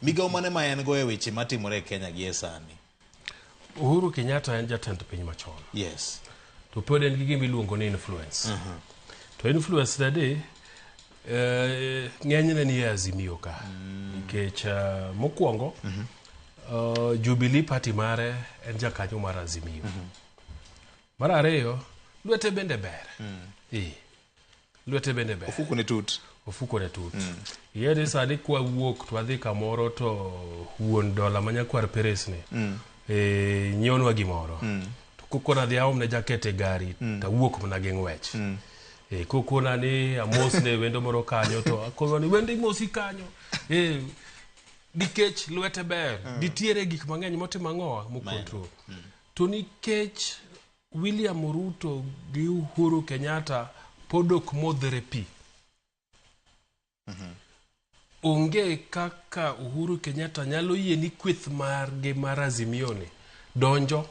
Migawo mane ma en go e weche matimore e Kenya gi e sani? Uhuru Kenyatta en jatend piny machon. To pod en gi gima iluongo ni influence. To influence nade ng'enyne ni e Azimio ka. Nikech mokwongo Jubilee Party mare en jakanyo mar Azimio. Mar ariyo, lwete bende ber. Lwete bende ber. Ofuko ne tut. Ofuko ne tut. Ing'e sani kwa wuok to wadhi kamoro to wuon dola ma nyakwar Peres ni nyiewonwa gimoro. To kokona dhi aomne jaket e gari to awuok mana gi ng'wech. Kokona ni amosne wendo moro kanyo to akono ni wendo imosi kanyo. Nikech lwete ber. Nitiere gik mang'eny motimo ang'owa mo control. To nikech William Ruto gi Uhuru Kenyatta pod ok modhre pi. Onge kaka Uhuru Kenyatta nyalo yie ni kweth margi mar Azimio ni donjo.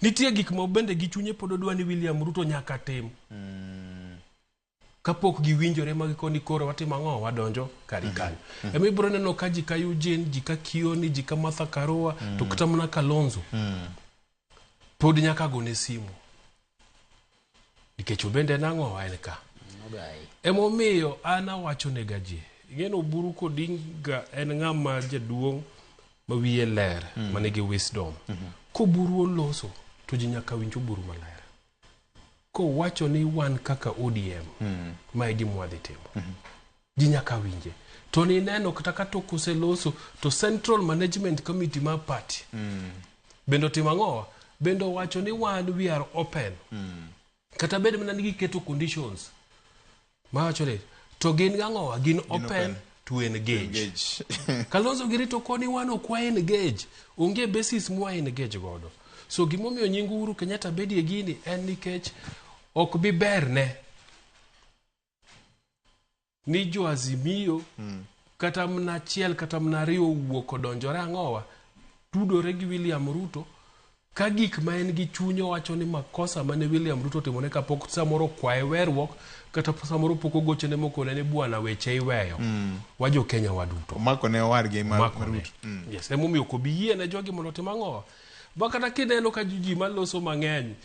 Nitie gik ma bende gi chunye pod odwa ni William Ruto nyaka tim. Kapok giwinjore ma gikoni koro watimo ang'o wadonjo kari kanyo. Ema ibiro neno ka ji ka Eugene, ji ka Kioni, ji ka Martha Karua, to kata mana Kalonzo. Pod nyaka gone simu. Nikech obende en ang'o en ka. Emomiyo an awacho nega ji. Ing'e ni Oburu Odinga en ng'ama jaduong' ma wiye ler, manigi wisdom. Koburu oloso, to ji nyaka winj Oburu maler. Kowacho ni wan kaka ODM, ma e gima wadhi timo. Ji nyaka winje. To nineno kata ka tok oseloso, to Central Management Committee mar party bende otimo ang'owa? Bende owacho ni wan we are open. Kata bed mana ni giketo conditions. Mawacho ni to gin gang'owa? Gin open, open to engage. Engage. Kalonzo girito koni wan ok wa engage. Onge basis mwa engage godo. So gimomiyo nying Uhuru Kenyatta bedie gini en nikech ok bi berne ni jo Azimio kata mana achiel kata mana ariyo owuok odonjore ang'owa tudore gi William Ruto ka gik ma en gi chuny owacho ni makosa mane William Ruto otimone kapok samoro okwaye weruok kata samoro pok ogochone mokone ni bwana weche iweyo wa jo Kenya waduto Omako ne owadgi ma Omako ne. Ruto. Yes, emomiyo ok obi yie ne jogi mondo otim ang'owa. Ba kata kineno ka ji maloso mang'eny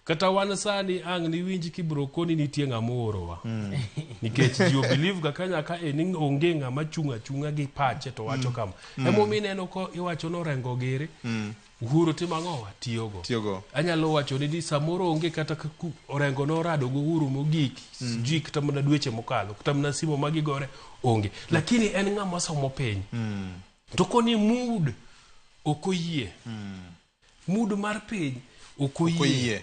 kata wan sani ang' niwinj kibro koni nitie ng'ama oorowa nikech ji obelieve ga ka nyaka e ni onge ng'ama chung' achung'a gi pache to wacho kama emomiyo ineno ko iwacho ni Orengo giri Uhuru timo ang'owa tiyogo Tiyogo. anyalo wacho ni samoro onge kata ka Orengo norado gi Uhuru mogik sijui kata mana dweche mokalo kata mana simo ma gigore onge lakini en ng'ama somo piny to koni mood ok oyie mood mar piny ok oyie Oyie.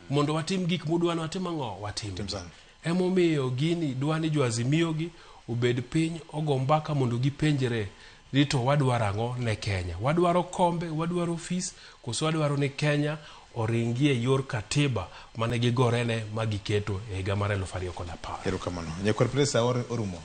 mondo watim gik mudwa ni watim ang'o watim Tim sana. emomiyo gini dwa ni jo Azimio gi obed piny ogo mbaka mondo gipenjre ni to wadwaro ang'o ne Kenya wadwaro kombe wadwaro ofis koso wadwaro ni Kenya oringie e yor katiba mane gigorene ma giketo e higa mar 2010 Erokamano. Nyakwar Presa orumo.